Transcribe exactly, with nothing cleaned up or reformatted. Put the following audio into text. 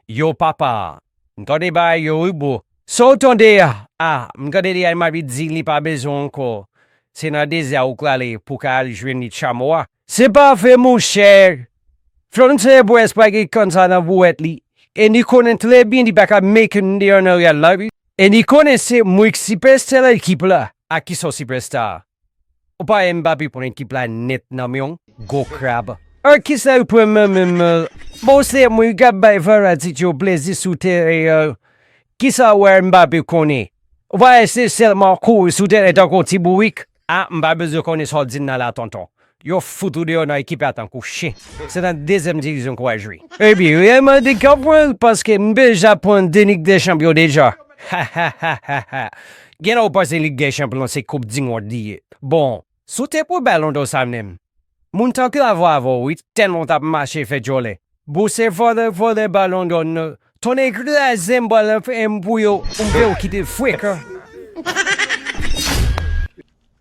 Yo papa, m tande bagay yo wi bro. Sa w tande a? Ah, m tande li al Madrid di li pa bezwen ankò. Se nan dezè a ou prale pou ka al jwenn li tchamo a. Se pa vre monchè. Florentino Perez pa gen konn sa nan bouwèt li. E ni konnen trè byen li pa ka make it deyò nan Real la wi. E ni konnen se mwen k sipèsta ekip la. A kisa w sipèsta? Ou pa wè Mbappé pran ekip la nèt nan men w, gwo krab. An kisa yo pran men menm? Bon, se mwen k ap bay Verratti yo plezi sou teren an. Kisa w wè Mbappé konnen? Ou pa wè se sèlman kouri sou teren tankou ti bourik? Ah, m pa bezwen konnen sa w di m nan la tonton. Yo fout ou deyò nan ekip la tankou chen. Se nan dezyèm divizyon w pral jwe. Ebyen, Real Madrid ka pran l paske m deja pran de Lig dè Chanpyon deja. Gen lè w panse Lig dè Chanpyon se koup di mond li ye. Bon, si w te pran balon dò sa menm, moun t ap lave w avè w wi, tèlman w t ap mache fè djòlè. Bon, se vòlè vòlè balon dò nan. Tonnè kraze m pral fè m pou yo, m fè w kite frekan.